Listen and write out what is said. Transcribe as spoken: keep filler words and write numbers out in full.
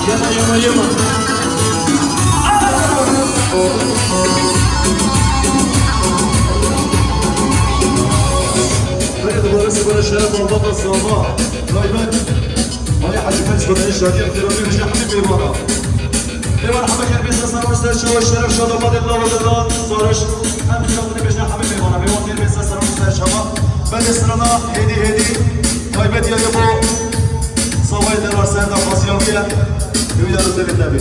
Yema, yema, yema. Belê dibare sibare şeref malbata zava. Taybet. Malê Hacî Feyz Xwedayê şadî xêra bê, bijî hemî mêvana. Mêvan heme ker bê ser servan ser çawa şeref şada madê lava dela sarış. Em xêra bê, bijî hemî mêvana. Mêvan ker bê ser servan ser çawa. Belê sirana hêdî hêdî. Taybet ya bo zavayê Derbar ser da xwasiyaviye. Hêvîdar û tevî tevî.